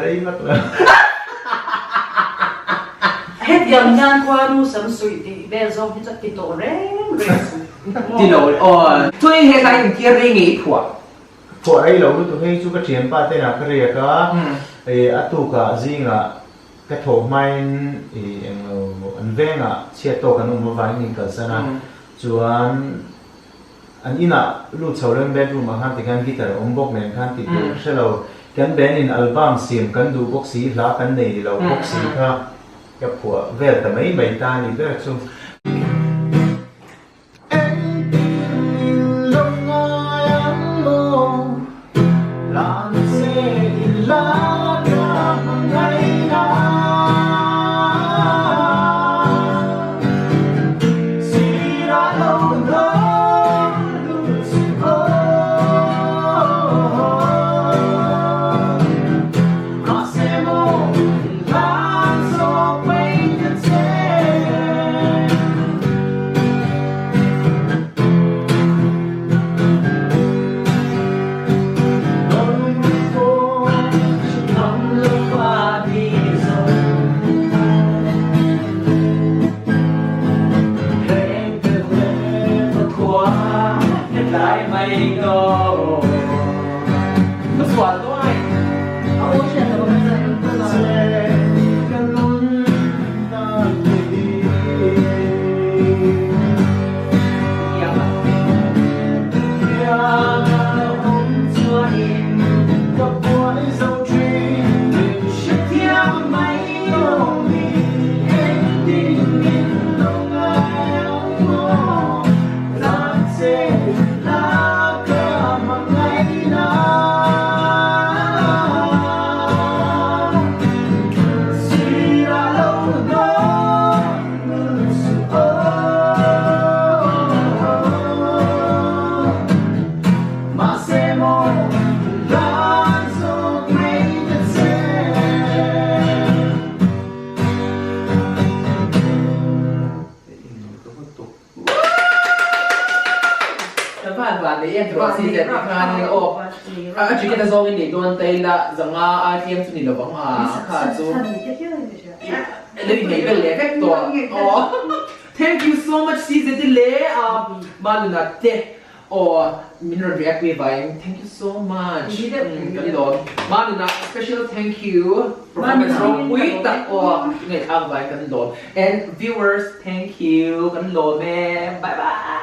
rei vak lo. Hetiang hian khuanu sam suih tih vel zawng hi chu a ti tawh reng reng suh. Ti lo aw. Chuan hetlai intir rei nge i phuah? Phuah rei lo lutuk hei chu ka thianpa te inah ka riak a, a tukah zingah ka thawh hmain englo an vengah chhiat tawk an awm avangin in kalsan a, chuan an inah lut chho leng bedroom ah khan tikhian guitar a awm bawk nen khan tih tur ka hre lo, kan band in album siam kan duh bawk si, hla kan nei lo bawk si kha ka phuah vel ta mai mai ta a ni ber chu. Kan van van leh em tawh si zet te khanin aw a ticket a zawngin nei dawn ta ila zanga a tlem chu ni lo vang a kha chu lo inei bel leh vek tawh aw thank you so much si zet i le a manuna te Aw min rawn react pui vangin thank you so much kan lawm Manuna special thank you performance ropui tak aw i ngaihthlak vangin kan lawm and viewers thank you kan lawm e bye bye.